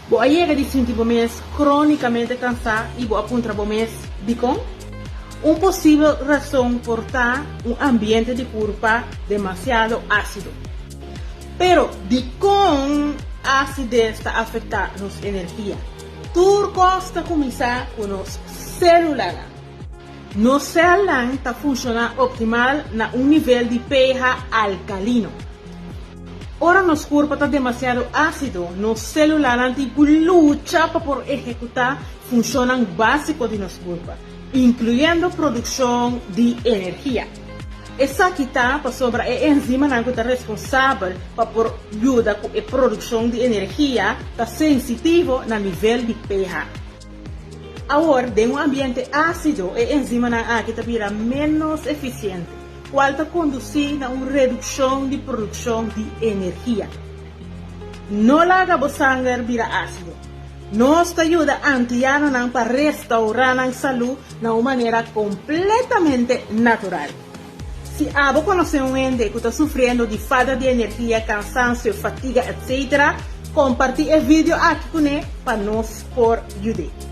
Bo a yega di sinti bo mes krónikamente kansá i bo a puntra bo mes dikon? Un posibel rason por ta un ambiente di kurpa demasiado ásido. Pero dikon asides ta afektá nos energia? Tur kos ta kuminsá ku nos sélulanan. Nos sèlnan ta funshoná optimal na un nivel di pH alkalino. Ora nos kurpa ta demasiado ásido, nos sélulanan tin ku lucha pa por ehekutá funshonnan básiko di nos kurpa, inkluyendo produkshon di energia. Esaki ta pasobra e enzimanan ku ta responsabel pa por yuda ku e produkshon di energia ta sensitivo na nivel di pH. Awor, den un ambiente ásido, e enzimanan aki ta bira ménos efisiente, kual ta kondusí na un redukshon di produkshon di energia. No laga bo sanger bira ásido. Nos ta yuda antianonan pa restaurá nan salú na un manera kompletamente natural. Si abo konosé un hende ku ta sufriendo di falta di energia, kansansio, fatiga etc. Kompartí e video aki kuné pa nos por yud'é.